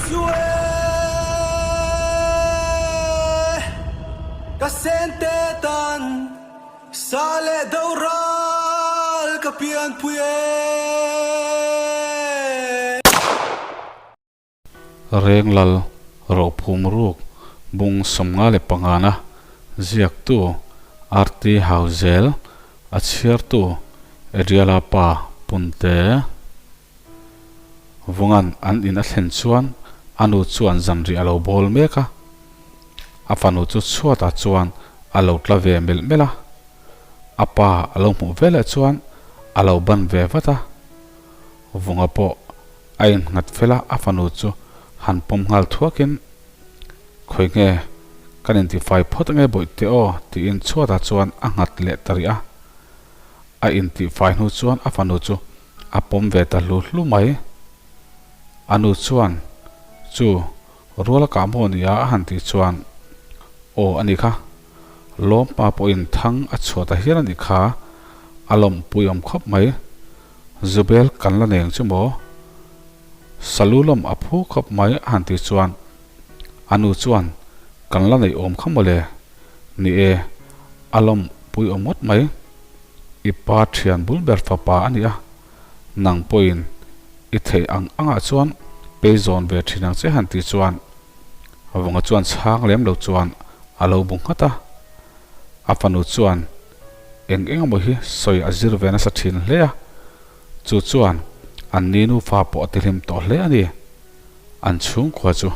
chu e Ka sente tan sa leh do ral ka pianpui e. Renglal Rophum Ruk Bung 55 na ziaktu RT Hauzel a chhiartu Adriala pa Punte Vungan an in a thlen chuan a nu chuan zanriah a lo bawl mek a, a fanu chu chhuatah chuan a lo tla ve melh melh a, a pa a lo hmuh veleh chuan a lo ban ve vat a. Vunga pawh a innghat fel a, a fanu chu han pawm nghal thuakin, Khawi nge kan intifai phawt ange bawihte aw tiin chhuatah chuan a nghat leh ta rih a. A intihfai hnu chuan a fanu chu a pawm ve ta hlu hlu mai. A nu chuan, Chu, rual a kah maw nia a han tih chuan, Aw a ni kha, lawmpa pawhin thang a chhuah ta hial a nih kha, a lawmpui awm khawp mai. Zubel kan la neng chu maw? Salu lawm a phu khawp mai a han tih chuan a nu chuan kan la neih awm kha mawle. Ni e, a lawm pui awm ngawt mai. I pa thian bul ber fapa a ni a, nang pawhin i theih ang angah chuan pei zawn ve thin ang che han tih chuan Vunga chuan chhang lem lo chuan a lo bu nghat a. A fanu chuan eng eng emaw hi sawi a zir ve nasa thin hle a, chu chuan an ni nufa pawh a tihlim tawh hle a ni. An chhungkua chu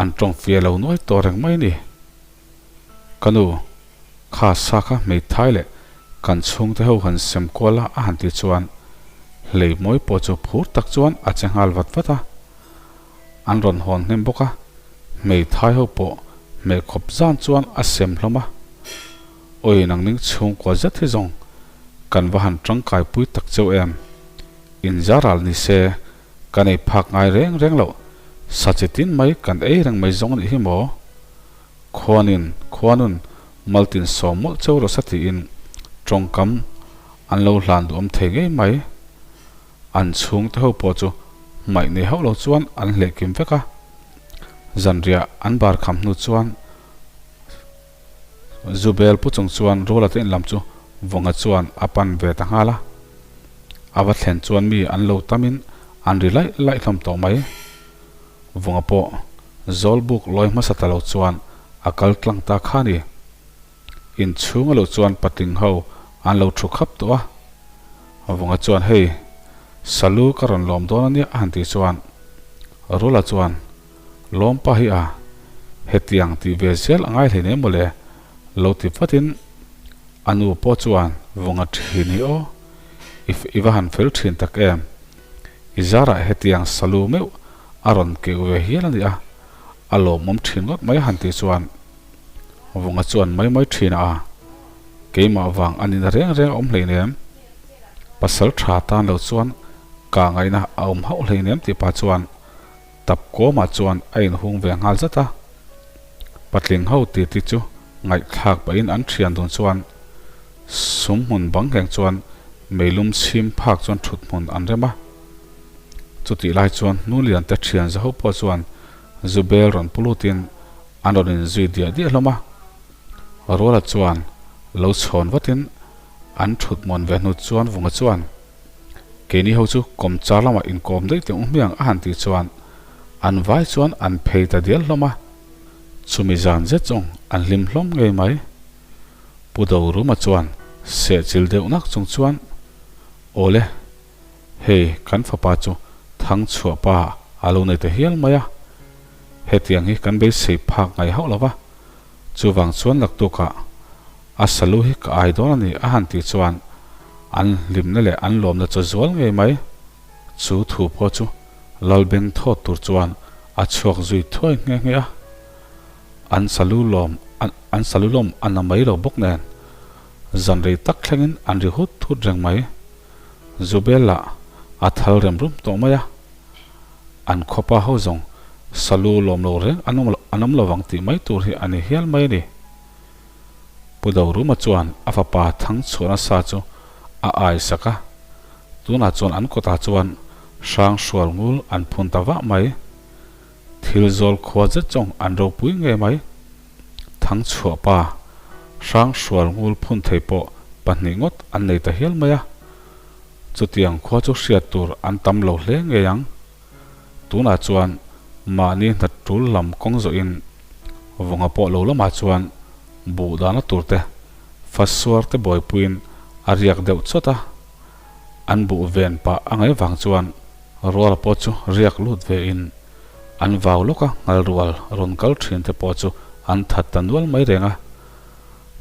an tawng fia lo nuai tawh reng mai a ni. Ka nu, kha sa kha hmeithai leh kan chhungte ho han sem kual a a han tih chuan hlei mawi pawh chu phur tak chuan a che nghal vat vat a. An rawn hawn hnem bawk a, hmeithai ho pawh hmeh khawp zan chuan a sem hlawm a. Awi nangning chhungkua zet hi zawng kan va han tangkai pui tak cheu em? Inzaral ni se kan ei phak ngai reng reng loh, sa chi tin mai kan ei reng mai zawng anih hi maw? Khuanin khuanun maltin sawm mawlh cheu rawh sa tiin tawngkam an lo hlan duhawm thei ngei mai. An chhungte ho pawh chu hmaih nei hauh lo chuan an hleh kim vek a. Zanriah an bar kham hnu chuan Zubel pu chung chuan Ruala te inlam chu Vawnga chuan a pan ve ta nghal a. A va thlen chuan mi an lo tamin an ri laih laih hlawm tawh mai. Vawnga pawh Zawlbuk lawi hmasa ta lo chuan a kal tlang ta kha a ni. Inchhung a loh chuan patling ho an lo thu khap tawh a. Vunga chuan hei, Salu ka rawn lawm dawn a nia a han tih chuan Rula chuan Lawmpa hi a, hetiang tih ve zel a ngai hleinem mawle lo ti vatin a nu pawh chuan Vunga thin hi aw, i va han fel thin tak em, i zarah hetiang Salu meuh a rawn keuh ve hial a nia, a lawmawm thin ngawt mai a han tih chuan Vunga chuan mai mai thin a, keimah vang a nihna reng reng a awm hleinem. Pasal tha tan lo chuan ka ngaihna a awm hauh hleinem tih pah chuan tap kawmah chuan a inhung ve nghal zat a. Patling ho titi chu ngaihthlak pahin an thian dun chuan sum hmun bang ngheng chuan meilum chhim phak chuan thut hmun an rem a. Chutih lai chuan hnulian te thian zaho pawh chuan Zubel rawn pu lutin an rawn inzui diah diah hlawm a. Ruala chuan lo chhawn vatin an thut muan ve hnu chuan Vunga chuan, Keini ho chu kawmchar lamah inkawm daih teh ung hmiang a han tih chuan an vai chuan an phei ta dial hlawm a. Chumi zan zet zawng an hlim hlawm ngei mai. Pu Doruma chuan sehchil deuh nak chung chuan, Awle, Hei kan fapa chu thang chhuah pa a lo nei ta hial mai a, hetiang hi kan beisei phak ngai hauh lo va, chuvang chuan laktukah a salu hi ka ai dawn a ni a han tih chuan an hlimna leh an lawmna chu zual ngei mai. Chu thu pawh chu Lalbeng thawt tur chuan a chhuak zui thuai nghe nghe a, an salu lawm an salu lawm a na mai lo bawk nen zan rei tak thlengin an ri hut hut reng mai. Zubel-ah a thal rem rum tawh mai a, an khawpa ho zawng salu lawm lo reng an awm an awm lovang tih mai tur hi a ni hial mai a ni. Pu Doruma chuan a fapa thang chhuah nasa chu a ai sak a, tunah chuan an kawtah chuan hrang hrual ngul an phun ta vah mai. Thil zawl khua zet zawng an ropui ngei mai. Thangchhuah pa Hranghrual ngul phun thei pawh pahnih ngawt an nei ta hial mai a. Chutiang khua chu hriat tur an tam lo hle ngei ang. Tunah chuan mahni hna tul lam kawng zawhin Vunga pawh lo lamah chuan buh dahna turte fasuar te buaipuiin a riak deuh chawt a. An buh ven pah a ngaih vang chuan Ruala pawh chu riak lut ve in an vau lawk a, nghal rual rawn kal thin te pawh chu an that ta nual mai reng a.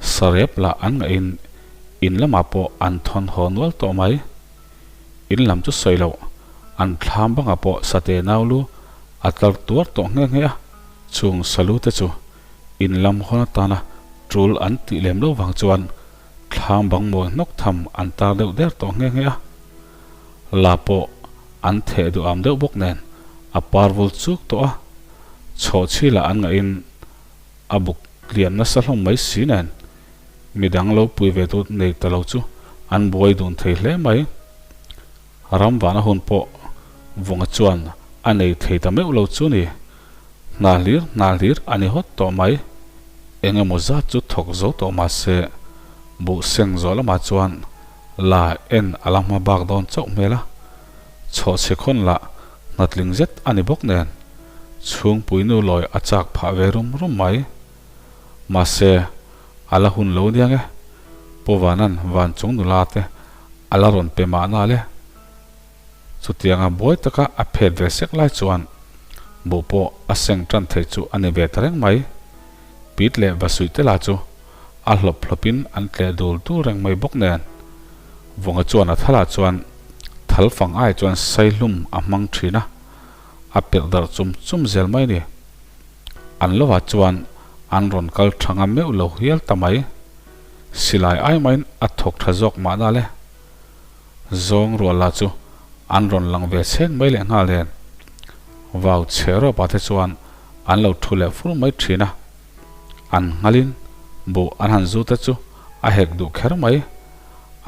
Sarep lah an ngaih in in lamah pawh an thawn haw nual tawh mai. In lam chu sawi loh, an thlam bangah pawh sate nau lu a tlar tuar tawh nghe nghe a. Chung salu te chu in lam hawn atana tul an tih lem lo vang chuan thlam bang mawi hnawk tham an tar deuh der tawh nghe nghe a. La pawh an theh duham deuh bawk nen a par vul chuk tawh a, chhawhchhi lah an ngaih in a buk lian nasa hlawm mai si nen midang lo pui ve tu nei ta lo chu an buai dun thei hle mai. Ram vana hun pawh Vunga chuan a nei thei ta meuh lo chu ni. Hna hlir hna hlir a ni hawt tawh mai. Eng emaw zat chu thawk zo tawh mah se buh seng zawh lamah chuan la en a la hma bak dawn chauh hmel a. Chhawhchhe khawn lah hnatling zet a ni bawk nen chhungpui nu lawi a chak phah ve rum rum mai. Mahse, a la hun lo nia nge? Pu Vanan van chung nula te a la rawn pe mahna le. Chutianga buai taka a phet ve sek lai chuan buh pawh a seng tan thei chu a ni ve ta reng mai. Pit leh Vasuih te lah chu a hlawp hlawpin an tleh dul dul reng mai bawk nen. Vunga chuan a thalah chuan thal fang ai chuan saihlum a hmang thin a, a perh darh chum chum zel mai a ni. An lovah chuan an rawn kal tha ngam meuh lo hial ta mai. Silai ai maiin a thawk tha zawk mahna le. Zawng rual lah chu an rawn lang ve chheng mai leh nghal nen. Vau chhe rawpa te chuan an lo thu leh fur mai thin a. An nghalin buh an han zu te chu a hek duh kher mai.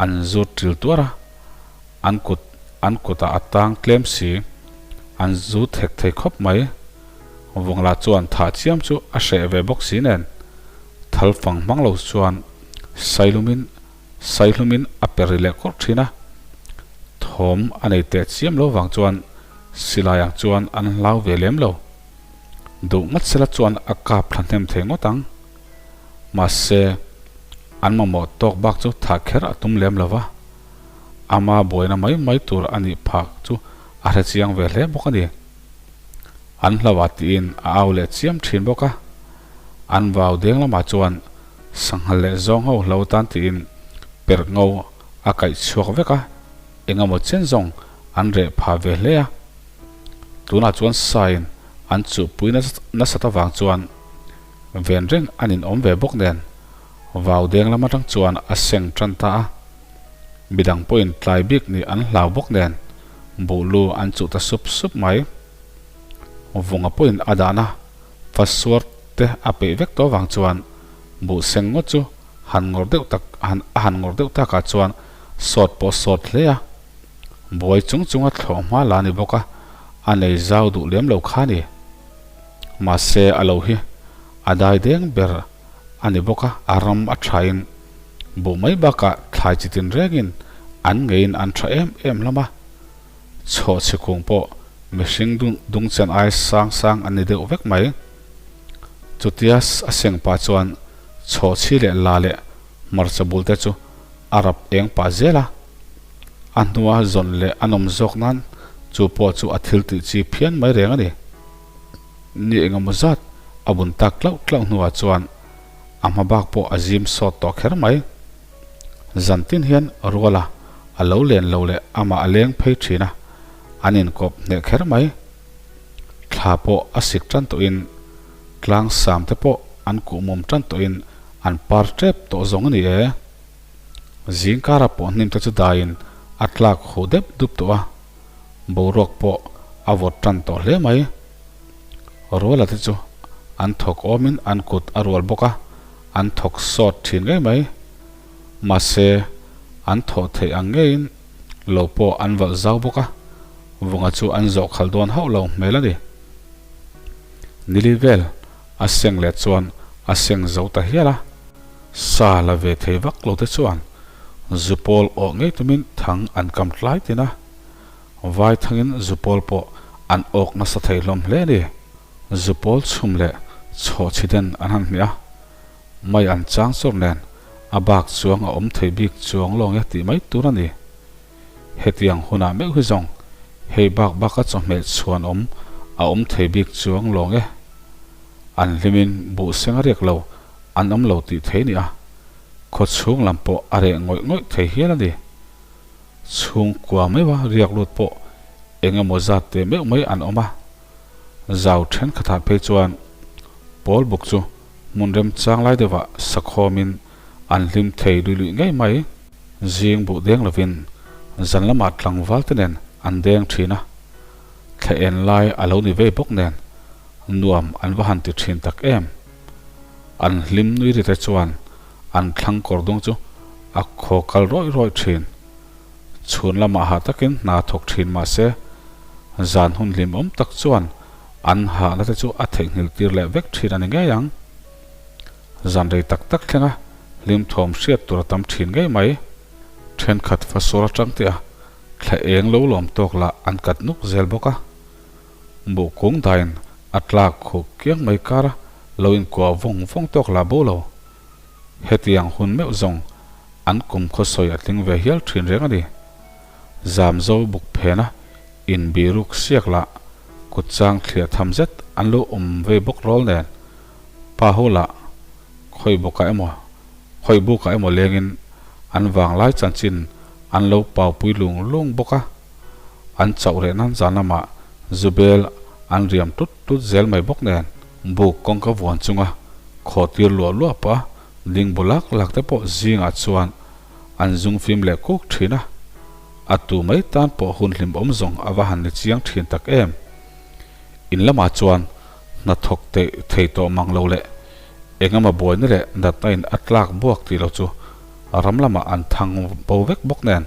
An zu til tuar a. An kut an kutah a tang tlem si. An zu thek thei khawp mai. Vawngla chuan thah chiam chu a hreh ve bawk si nen, thal fang hmang lo chuan sailumin saihlumin a per ri leh kawrh thin a. Thawm a nei teh chiam lo vang chuan silai ang chuan an hlau ve lem lo. Duh ngat sela chuan a kap thla hnem thei ngawt ang. Mahse, an mamawh tawk bak chu thah kher a tum lem lo va. Ama buaina mai mai tur a nih phak chu a hre chiang ve hle bawk a ni. An hlauh a tiin a au leh chiam thin bawk a. An vau deng lamah chuan sanghal leh zawng ho hlo tan tiin perh ngo a kaih chhuak vek a, eng emaw chen zawng an reh phah ve hle a. Tunah chuan Saiin an chuhpui nasat avang chuan ven reng an inawm ve bawk nen vau deng lam atang chuan a seng tan ta a. Midang pawhin tlai bik nih an hlau bawk nen buh lu an chuh ta sup sup mai. Vunga pawhin a dahna fasuar te a peih vek tawh avang chuan buh seng ngawt chu han ngawr deuh tak han a han ngawr deuh takah chuan sawt pawh sawt hle a. Buai chung chunga thlawh hma la ni bawk a, a nei zau duh lem lo kha ni. Mahse a lo hi a dai deng ber a ni bawk a, a ram a thain buh mai bakah thlai chi tin rengin an ngeiin an tha em em hlawm a. Chhawhchhe kung pawh mihring dungchen ai sang sang an ni deuh vek mai. Chutia a seng pah chuan chhawhchhi leh la leh hmarcha bul te chu a rap eng pah zel a. A hnua zawn leh a nawm zawk nan chu pawh chu a thil tih chi phian mai reng a ni. Ni engemaw zat a bun tak tlauh tlauh hnuah chuan a hma bak pawh a zim sawt tawh kher mai. Zan tin hian Ruala a lo len lo leh amah a leng phei thin a, an inkawp hneh kher mai. Thla pawh a sik tan tawhin tlang sam te pawh an kuhmum tan tawhin an par tep tawh zawng a ni e. Zingkara pawh hnim te chu daiin a tlak huh dep dup tawh a, boruak pawh a vawt tan tawh hle mai. Ruala te chu an thawk awmin an kut a rual bawk a, an thawk sawt thin ngei mai. Mahse, an thawh theih ang ngeiin lo pawh an valh zau bawk a, Vunga chu an zawh khalh dawn hauh lo hmel a ni. Nili vel a seng leh chuan a seng zo ta hial a. Sa la ve thei vak lo te chuan zupawl awh ngei tumin thang an kam tlai tin a. Vai thangin zupawl pawh an awk nasa thei hlawm hle a ni. Zupawl chhum leh chhawhchhi den an han hmeh a. Mai an chang chawr nen a bak chuang a awm thei bik chuang lawng e tih mai tur a ni. Hetiang hunah meuh hi zawng hei bak baka chawhmeh chhuan awm a awm thei bik chuang lawng e. An hlimin buh seng a riak lo an awm lo tih thei nia. Khaw chhung lam pawh a reh ngawih ngawih thei hial a ni. Chhungkua meuha riak lut pawh eng emaw zat teh meuh mai an awm a. Zau thenkhatah phei chuan pawl buk chu hmun remchang lai deuhah sakhawmin an hlim thei lui luih ngei mai. Zing buh deng lovin zan lamah tlangval te nen an deng thin a, thla en lai a lo ni vei bawk nen nuam an va han ti thin tak em. An hlim nui ri te chuan an thlang kawr dung chu a khaw kal rawih rawih thin. Chhun lamah hah takin hna thawk thin mah se zan hun hlimawm tak chuan an hahna te chu a theihnghilh tir leh vek thin a ni ngei ang. Zan rei tak tak thlenga hlim thawm hriat tur a tam thin ngei mai. Thenkhat fasawr atang te a thla eng lo lawm tawk lah an kat nuk zel bawk a. Buh kung dain a tlak khuh kiang mai kara lo inkuah vawng vawng tawk lah bo lo. Hetiang hun meuh zawng an kum khaw sawi a tling ve hial thin reng a ni. Zamzo buk phena inbiruk siak lah kut chang thliah tham zet an lo awm ve bawk rawl nen. Pa ho lah khawi bawkah emaw, khawi bukah emaw lengin an vanglai chanchin an lo paupui lung lung bawk a, an chauh reh nan zan lamah zubel an riam tut tut zel mai bawk nen. Buk kawngka vuan chunga khaw tir luah luah pah ding bu lak lak te pawh zingah chuan an zung fim leh kuk thin a, a tu mai tan pawh hun hlim awm zawng a va han ni chiang thin tak em. In lamah chuan hna thawk teih thei tawh mang lo leh engemaw buaina leh natna in a tlak buak tih lo chu ram lamah an thang bo vek bawk nen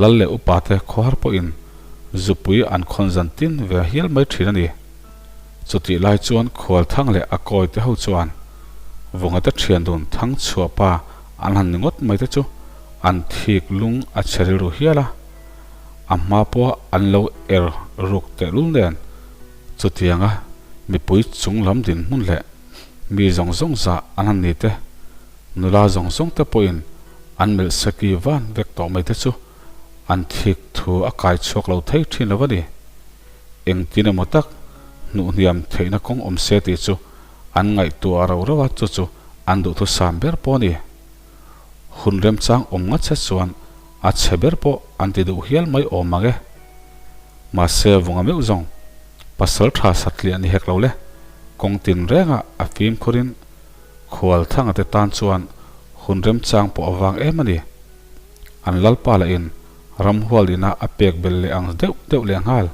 lal leh upa te khawhar pawhin zupui an khawn zan tin ve hial mai thin a ni. Chutih lai chuan Khualthang leh a kawi te ho chuan Vunga te thian dun thang chhuah pa an han ni ngawt mai te chu an thik lung a chhe rilru hial a, a hma pawha an lo er ruk tehlul nen Chutianga mipui chung lam dinhmun leh mi zawng zawng zah an han ni te, nula zawng zawng te pawhin an melh seki van vek tawh mai te chu an thik thu a kai chhuak lo thei thin lo a ni. Engtin emaw tak hnuhhniam theihna kawng awm se tih chu an ngaihtuah rauh rauh a, chu chu an duhthusam ber pawh a ni. Hun remchang awm ngat se chuan a chhe ber pawh an ti duh hial mai awm mang e. Mahse vunga meuh zawng pasal tha satliah ni hek lo le, kawng tin rengah a fimkhurin khual thanga te tan chuan hun remchang pawh a vang em a ni. An lalpa lahin ramhual ina a pek belh leh ang deuh deuh leh nghal.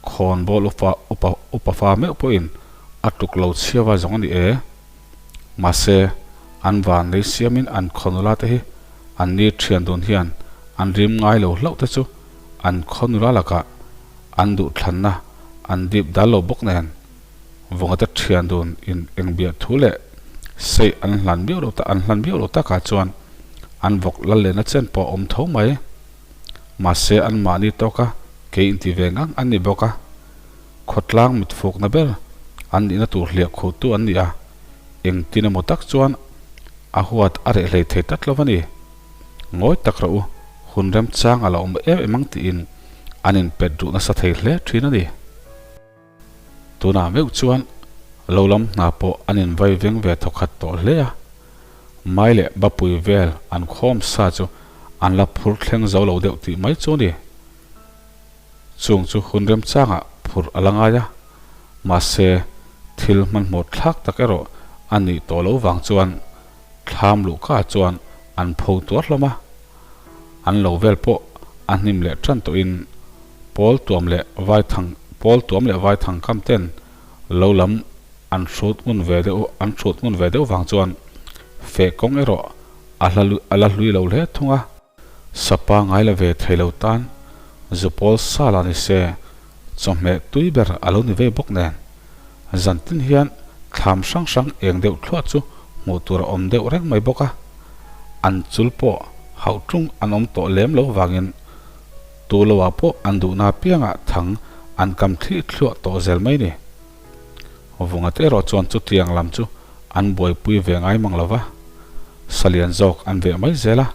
Khawnbawl upa upa upa fa meuh pawhin a tluk lo chhiava zawng a ni e. Mahse, an van lei siamin an khawnula te hi an ni thian dun hian an rim ngai lo hlauh te chu an khawnula lakah an duhthlanna an dip dal lo bawk nen Vunga te thian dun in engbiah thu leh seih an hlan miau lo an hlan miau lo takah chuan an vawk lal lehna chen pawh a awm tho mai. Mahse, anmahni tawka kei inti ve ngang an ni bawk a. Khawtlang mitfukna ber an nihna tur hliah khuhtu an ni a, engtin emaw tak chuan a huat a reh hlei thei tlat lo a ni. Ngawi tak rawh u, hun remchang a la awm em em ang tiin an inpet duh nasa thei hle thin a ni. Tunah meuh chuan lo lam hna pawh an invai veng ve thawkhat tawh hle a, mai leh bapui vel an khawm sa chu an la phur thleng zo lo deuh tih mai chu a ni. Chung chu hun remchangah phurh a la ngai a, mahse thil hmanhmawh thlak tak erawh a nih tawh loh vang chuan thlam luhka chuan an pho tuar hlawm a. An lo vel pawh a hnim leh tan tawhin pawl tuam leh vaithang pawl tuam leh vaithang kam ten lo lam an hrut ngun ve deuh an hrut ngun ve deuh vang chuan feh kawng erawh a hla a la hlui lo hle thung a. Sapa ngai la ve thei lo tan zu pawl sa la ni se, chawhmeh tui ber a lo ni ve bawk nen. Zantin hian thlam hrang hrang eng deuh thluah chu hmuh tur a awm deuh reng mai bawk a, an chul pawh hauh tung an awm tawh lem lo vangin tu loah pawh an duhna piangah thang an kam thlih thluah tawh zel mai ni. Vunga te erawh chuan chutiang lam chu an buaipui ve ngai mang lo va, salian zawk an veh mai zel a,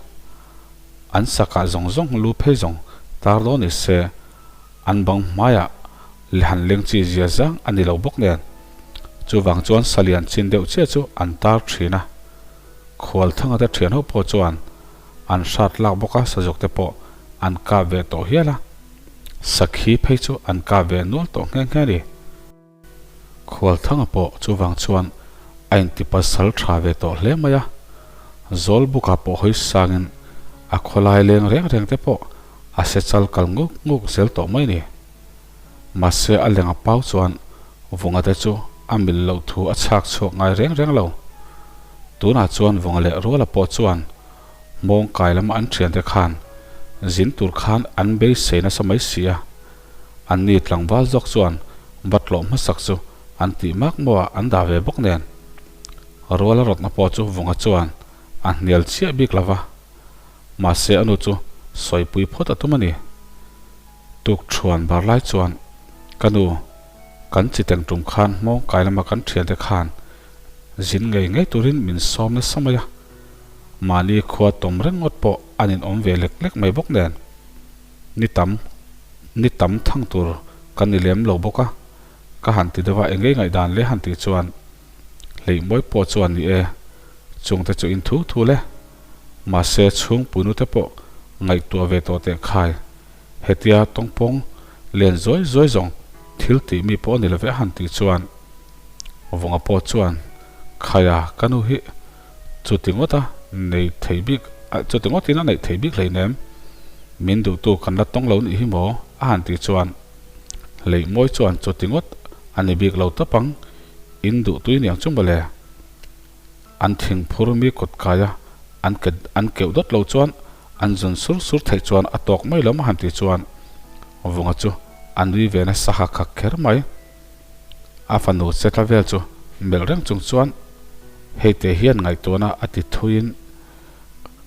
an sakah zawng zawng lu phei zawng tar dawn ni se An bang hmaiah han leng chi zia zang a ni lo bawk nen. Chuvang chuan salian chin deuh chiah chu an tar thin a. Khualthanga te thian ho pawh chuan an hrat lak bawk a, sazuk te pawh an kap ve tawh hial a. Sakhi phei chu an kap ve nual tawh nghe nghe a ni. Khualthanga pawh chuvang chuan a intipasal tha ve tawh hle mai a, Zawlbuka pawh hawi sangin a khawlai leng reng reng te pawh a se chal kal nguk nguk zel tawh mai ni. Mahse a leng a pau chuan Vunga te chu a mil loh thu a chhak chhuak ngai reng reng lo. Tunah chuan Vunga leh Ruala pawh chuan mawng kai lama an thiante khan zin tur khan an beisei nasa mai si a. Anni tlangval zawk chuan va tlawh hmasak chu an tih mak maw ah an dah ve bawk nen. Ruala rawtna pawh chu Vunga chuan a hnial chiah bik lo va, mahse a nu chu sawipui phawt a tum a ni. Tuk thuan bar lai chuan, Ka nu, kan chi teng tum khan hmawng kai lama kan thiante khan zin ngei ngei turin min sawm nasa mai a, mahni khua tawm reng ngawt pawh an inawm ve lek lek mai bawk nen. Ni tam, ni tam thang tur ka ni lem lo bawk a, ka han ti deuh a, engei ngaihdan le han tih chuan Hleihmawi pawh chuan ni e, chungte chu in thu thu le. Mahse chhungpuinu te pawh ngaihtuah ve tawh teh khai, hetia tawngpawng len zuai zuai zawng thil tih mi pawh a ni lo ve a han tih chuan Vunga pawh chuan Khaia ka nu hi Chuti ngawta nei thei bik chuti ngawtin a neih thei bik hleinem. Min duhtu kan la tawng lo nih hi maw? a han tih chuan Leihmawi chuan chuti ngawt a ni bik lo tawp ang, in duhtui niang chu mawle. An thingphur mi kawt kaia an ke an keuh dawt lo chuan an zun sur sur theih chuan a tawk mai lo a han tih chuan Vunga chu a nui ve nasa hak hak kher mai. A fanu chetla vel chu melh reng chung chuan hei te hian ngaihtuahna a ti thuiin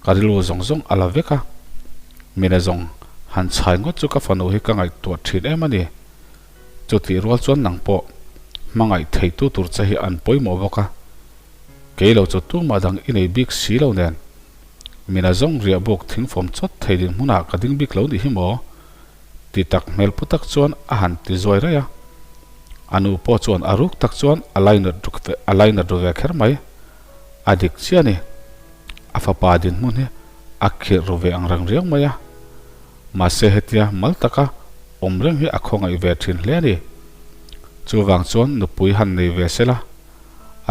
ka rilru zawng zawng a la vek a, mine zawng han chhai ngawt chu ka fanu hi ka ngaihtuah thin em a ni. Chutih rual chuan nang pawh hmangaih theitu tur che hi an pawimawh bawk a, kei lo chu tumah dang i nei bik si lo nen mina zawng riah buk thingfawm chawt thei dinhmunah ka ding bik lo nih hi maw? Ti tak hmel pu tak chuan a han ti zuai raih a. A nu pawh chuan a ruk tak chuan a lainat ruk ve a lainat ru ve kher mai. A dik chiah a ni. A fapa dinhmun hi a khirh ru ve ang reng riau mai a. Mahse hetia mal taka awm reng hi a khawngaih ve thin hle a ni. Chuvang chuan nupui han nei ve sela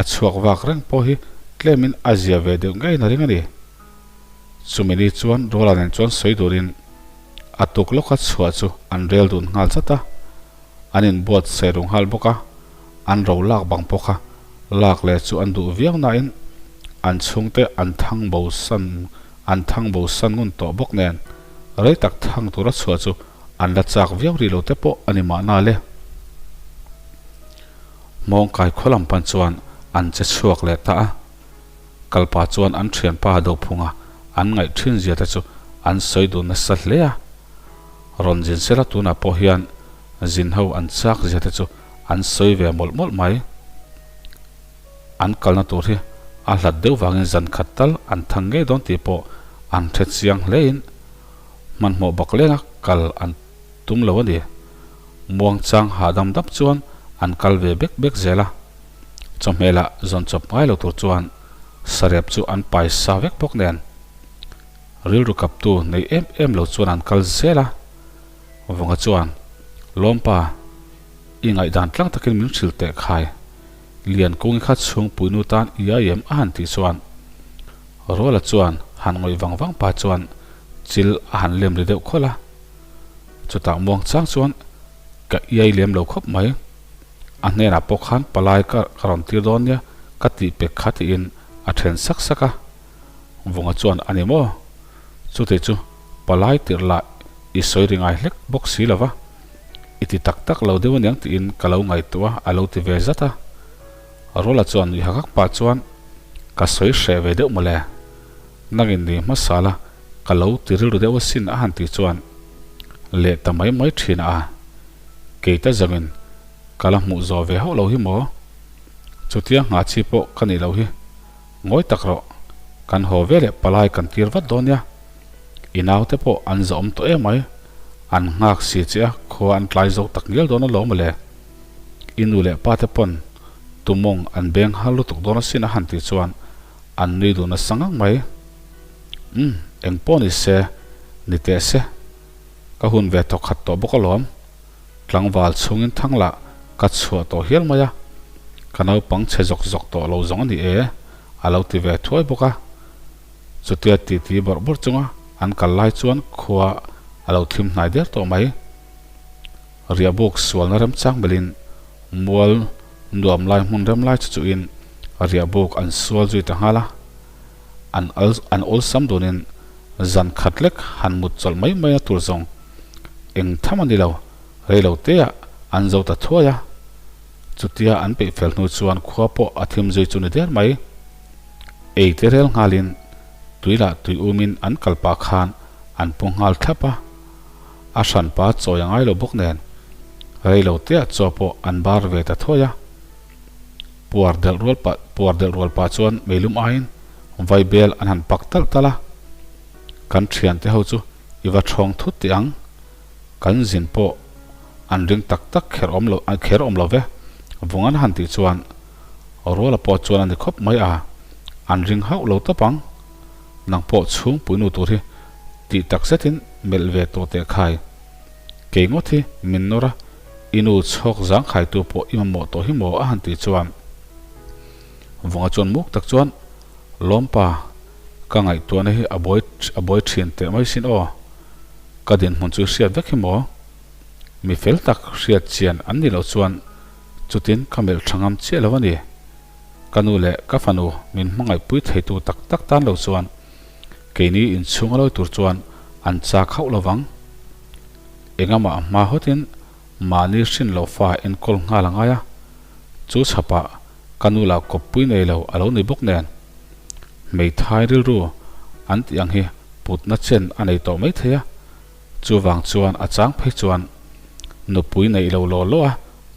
a chhuak vak reng pawh hi tlemin a zia ve deuh ngei na ring a ni. Chumi ni chuan Rola nen chuan sawi durin a tuk lawka chhuah chu an rel dun nghal chat a, an inbuatsaih ru nghal bawk a, an ro lak bang pawh kha lak leh chu an duh viau nain an chhungte an thang bo san an thang bo san ngun tawh bawk nen rei tak thang tura chhuah chu an la chak viau rih lo te pawh a ni mahna le. Hmawngkai khaw lam pan chuan an che chhuak leh ta a. Kalpa chuan an thianpa Dophunga an ngaih thin zia te chu an sawi dun nasa hle a. Rawn zin sela tunah pawh hian zin ho an chak zia te chu an sawi ve mawlh mawlh mai. An kalna tur hi a hlat deuh vangin zan khat tal an thang ngei dawn tih pawh an hre chiang hlein hmanhmawh bak lenga kal an tum lo a ni. Muangchang hahdam dap chuan an kal ve bek bek zel a. Chawhmehlah zawn chawp ngai lo tur chuan sarep chu an pai sa vek bawk nen rilru kaptu nei em em lo chuan an kal zel a. Vunga chuan, Lawmpa, i ngaihdan tlang takin min hrilh teh khai. Liankungi kha chhungpuinu tan i ai em a han tih chuan Ruala chuan han ngawih vang vang pa chuan chil a han lem ri deuh khawlh a. Chutah muang chang chuan ka iai lem lo khawp mai. A hnenah pawh khan palai ka ka rawn tir dawn nia ka tih pek kha tiin a then sak sak a. Vunga chuan a ni maw? Chutei chu palai tirh lah i sawi ri ngai hlek bawk si lo va. I ti tak tak lo deuh aniang tiin ka lo ngaihtuah a, a lo ti ve zat a. Ruala chuan nuih hak hak pah chuan, Ka sawi hreh ve deuh mawle. Nangin ni hmasa la, ka lo ti rilru deuh asin a han tih chuan leh ta mai mai thin a. Keita zawngin ka la hmuh zawh ve hauh lo hi maw? Chutia nghah chi pawh ka nih loh hi. Ngawi tak rawh, kan haw ve leh palai kan tir vat dawn nia. I naute pawh an zawhawm tawh em mai, an nghak si che a, khua an tlai zo tak ngial dawn alawm mawle. I nu leh pa te pawn tumawng an beng har lutuk dawn asin a han tih chuan an nui duh nasa ngang mai. Umm, eng pawh ni se, ni teh se. Ka hun ve thawk khat tawh bawk alawm. Tlangval chhungin thang lah ka chhuah tawh hial mai a, ka naupang chhe zawk zawk tawh lo zawng a ni e, a lo ti ve thuai bawk a. Chutia titi bawrh bawrh chunga an kal lai chuan khua a lo thim hnai der tawh mai. Riahbuk sualna remchang belin mual nuam lai hmun rem lai chu chuhin riahbuk an sual zui ta nghal a. An an awlsam dunin zan khat lek han mut chawlh mai mai a tur zawng eng tham a ni lo, rei lo teah an zo ta thuai a. Chutia an peih fel hnu chuan khua pawh a thim zui chu ni der mai. Ei te rel nghalin tui lah tui umin an kal pah khan an pu nghal thlap a, a hranpa chawi a ngai lo bawk nen rei lo teah chaw pawh an bar ve ta thuai a. Puar delh rual pah puar delh rual pah chuan meilum aiin vai bel an han pak talh talh a, kan thiante ho chu i va thawng thut teh ang, kan zin pawh an ring tak tak kher awm lo kher awm lo ve, vung an han tih chuan Ruala pawh chuan a ni khawp mai a, an ring hauh lo tawp ang. Nang pawh chhungpuinu tur hi tih tak zetin melh ve tawh teh khai. Kei ngawt hi min nawr a, i nu chhawk zangkhaitu pawh i mamawh tawh hi maw a han tih chuan Vunga chuan muk tak chuan Lawmpa, ka ngaihtuahna hi a buai a buai thin teh mai sin aw. Ka dinhmun chu i hriat vek hi maw? Mi fel tak hriat chian an nih loh chuan Chutin ka melh tha ngam chiah lo a ni. Ka nu leh ka fanu min hmangaihpui theitu tak tak tan lo chuan keini inchhung a lawi tur chuan an chak hauh lo vang. Engamah hma hawtin mahni hrin loh fa enkawl nghal a ngai a, chu chhapah ka nu lah kawppui nei lo a lo ni bawk nen. Hmeithai rilru an tih ang hi putna chen a nei tawh maithei a. Chuvang chuan a chang phei chuan nupui neih lo law law a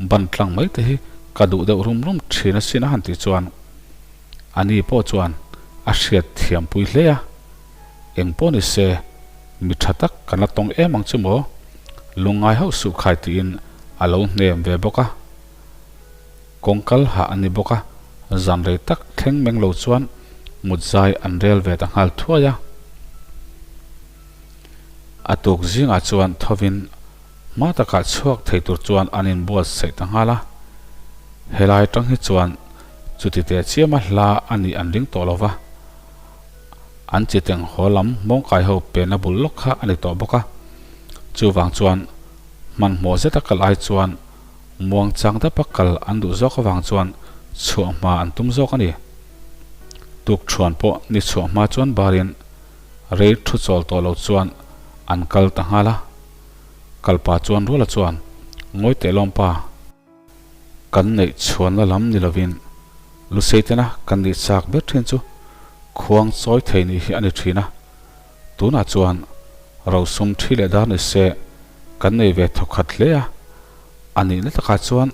ban tlang mai te hi ka duh deuh rum rum thin asin a han tih chuan ani pawh chuan a hriat thiam pui hle a, eng pawh ni se mi tha tak kan la tawng em ang chu maw, lungngai hauh suh khai tiin a lo hnem ve bawk a. Kawngkal hah a ni bawk a, zan rei tak thleng meng lo chuan mut zai an rel ve ta nghal thuai a. A tuk zingah chuan thovin hma takah chhuak thei tur chuan an inbuatsaih ta nghal a. Helai tang hi chuan chuti teh chiama hla a nih an ring tawh lo va. An chi teng haw lam mawngkai ho penna bul lawk kha a ni tawh bawk a. Chuvang chuan hmanhmawh zeta kal ai chuan muangchang dapa kal an duh zawk avang chuan chhuah hma an tum zawk a ni. Tukṭhuan pawh ni chhuah hma chuan barin Rei thu chawl tawh lo chuan an kal ta nghal a. Kalpa chuan Ruala chuan, Ngawi teh lawmpa, kan neih chhuanna lam ni lovin Luseitena kan nih chak ber thin chu khuang chawi thei nih hi a ni thin a. Tunah chuan rosum thi leh dar ni se kan nei ve thawkhat hle a, a nihna takah chuan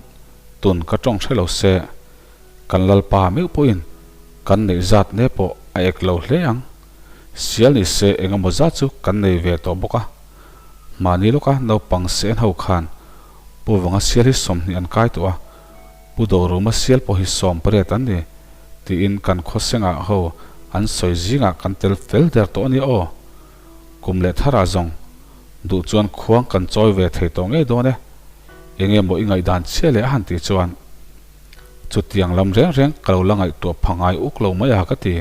tun ka tawng hre lo se Kan Lalpa meuh pawhin kan neih zat ne pawh a ek lo hle ang. Sial ni se eng emaw zat chu kan nei ve tawh bawk a. Mahni lawka naupang se en ho khan Pu Vanga sial hi 20 an kai tawh a, Pu Doruma sial pawh hi 18 an ni tiin kan khawsengah ho an sawi zingah kan tel fel der tawh a nia aw. Kum leh tharah zawng duh chuan khuang kan chawi ve thei tawh ngei dawn e. Enge maw i ngaihdan chiah leh a han tih chuan Chutiang lam reng reng ka lo la ngaihtuah pha ngai uk lo mai a ka ti.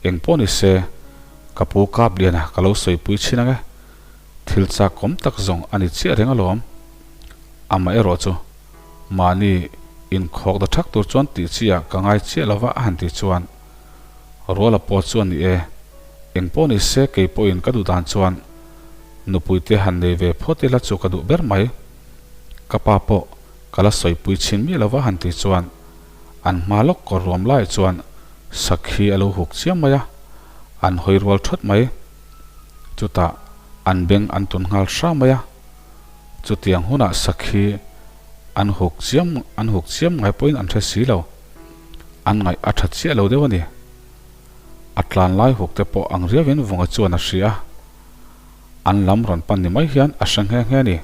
Eng pawh ni se, ka pu kap lian a ka lo sawipui thin ang e. Thil chak awm tak zawng a ni chiah reng alawm. Amaherawh chu, mahni inkhawk da thak tur chuan tih chi ah ka ngai chiah lova a han tih chuan, Ruala pawh chu a ni e. Eng pawh ni se kei pawhin ka duh dan chuan nupui te han nei ve phawt ila chu ka duh ber mai. Ka pa pawh ka la sawipui chhin miah lova han ti chuan an hma lawk kawr ruam laiah chuan sakhi a lo huk chiam mai a, an hawi rual thawt mai. Chutah an beng an tun nghal hram mai a, chutiang hunah sakhi an huk chiam an huk chiam ngai pawhin an hre si lo. An ngaih a tha chiah lo deuh a ni. A tlan lai huk te pawh ang riauin Vunga chuan a hria a. An lam rawn pan ni mai hian a hre nghe nghe a ni.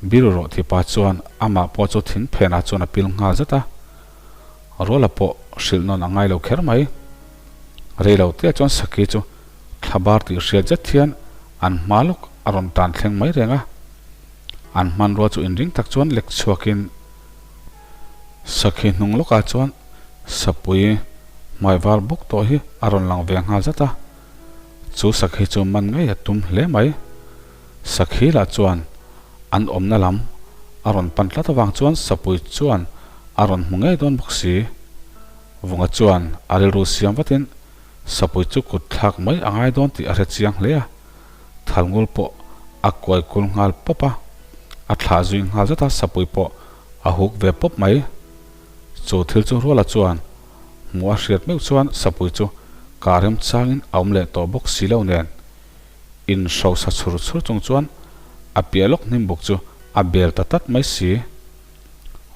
Biru rawh ti pa chuan amah pawh chu thing phenah chuan a pil nghal zet a. Ruala pawh hrilh nawn a ngai lo kher mai. Rei lo te chuan Saki chu thla bar tih hriat zet hian an hma lawk a rawn tan thleng mai reng a. An hmanrua chu inring tak chuan lek chhuakin Sakhi hnung lawkah chuan sapui hmai var bawk tawh hi a rawn lang ve nghal zat a. Chu sakhi chu man ngei a tum hle mai. Sakhi lah chuan an awmna lam a rawn pan tlat avang chuan sapui chuan a rawn hmu ngei dawn bawk si. Vunga chuan a rilru siam vatin sapui chu kut thlak mai a ngai dawn tih a hre chiang hle a. Thalngul pawh a kuai kul nghal pawp a, a thlah zui nghal zat a, sapui pawh a huk ve pawp mai. Chu thil chu Ruala chuan hmuh a hriat meuh chuan sapui chu kah remchangin a awm leh tawh bawk si lo nen, in hrosa chhur chhur chung chuan a piah lawk hnim buk chu a bel ta tat mai si.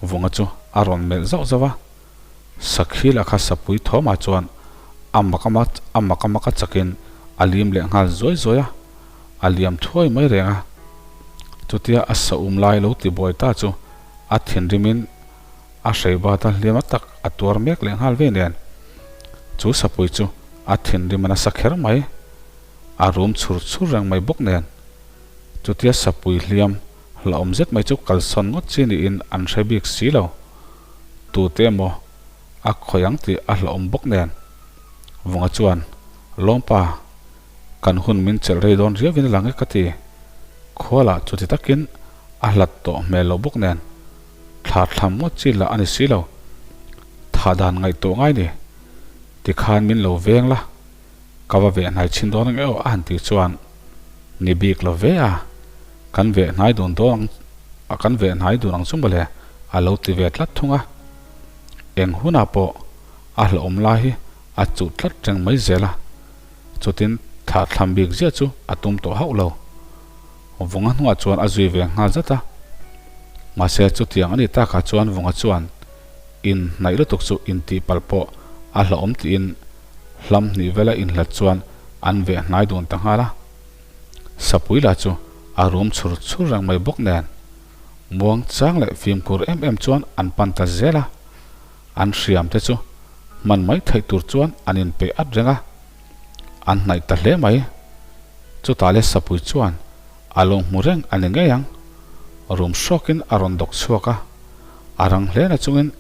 Vunga chu a rawn melh zauh zauh a. Sakhi lah kha sapui thawmah chuan a mak a a mak a mak a chakin a lim leh nghal zuai zuai a, a liam thuai mai reng a. Chutia a sa um lai lo ti buai ta chu a thinrimin a hrei bat a hliam a tak a tuar mek leh nghal vei nen. Chu sapui chu a thinrim a nasa kher mai. A rum chhur chhur reng mai bawk nen. Chutia sapui hliam hlauhawm zet mai chu kalsawn ngawt chi niin an hre bik si lo. Tute emaw a khawih ang tih a hlauhawm bawk nen. Vunga chuan, Lawmpa, kan hun min chelh rei dawn riauin a lang e ka ti. Khualah chuti takin a hlat tawh hmel lo bawk nen. Thla thlam ngawt chi lah a ni si lo. Thah dan ngaihtuah ngai ni. Tikhan min lo veng la. Ka va veh hnai chhin dawn ang e aw a han tih chuan, Ni bik lo ve a, kan veh hnai dun dawn ang a kan veh hnai dun ang chu mawle a lo ti ve tlat thung a. Eng hunah pawh a hlauhawm lai hi a chuh tlat reng mai zel a, chutin thlah thlam bik ziah chu a tum tawh hauh lo. Vunga hnuah chuan a zui ve nghal zat a. Mahse chutiang a nih takah chuan Vunga chuan inhnaih lutuk chu intihpalh pawh a hlauhawm tiin hlam hnih vela inhlat chuan an veh hnai dun ta nghal a. Sapui lah chu a rum chhur chhur reng mai bawk nen muang chang leh fimkhur em em chuan an pan ta zel a. An hriam te chu hman mai theih tur chuan an inpeih at reng a. An hnaih ta hle mai. Chutah le Sapui chuan a lo hmu reng a ni ngei ang. Rum hrawkin a rawn dawk chhuak a. A rang hle na chungin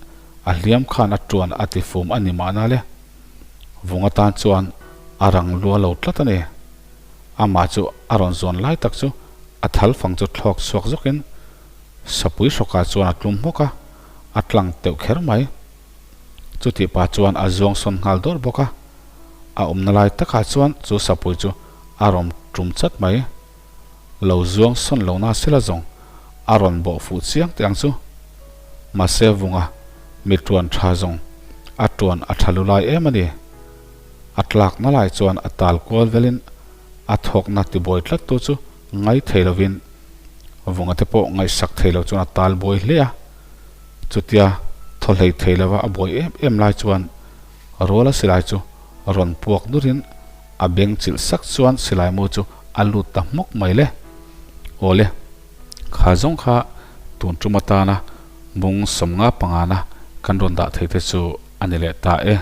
a hliam khan a tuan a ti fum a ni mahna le. Vung atan chuan a rang lua lo tlat a ni. Amah chu a rawn zawn lai tak chu a thal fang chu thlawk chhuak zawkin Sapui hrawkah chuan a tlum hmawk a, a tlang teuh kher mai. Chutih pah chuan a zuang sawn nghal dawr bawk a. A awmna lai takah chuan chu sapui chu a rawn tum chat mai. Lo zuang sawn lo na sela zawng a rawn bawh fuh chiang teh ang chu. Mahse vunga mi tuan tha zawng a tuan a tha lu lai em a ni. A tlakna lai chuan a tal kual velin a thawkna tibuai tlat tu chu ngai thei lovin vunga te pawh ngaihsak thei lo chuan a tal buai hle a. Chutia thaw hlei thei lova a buai em em lai chuan Ruala silai chu rawn puak durin a beng chilh sak chuan silai mu chu a lut ta hmawk mai le. Awle, kha zawng kha tun tum atana bung 55 na kan rawn dah thei te chu a ni leh ta e.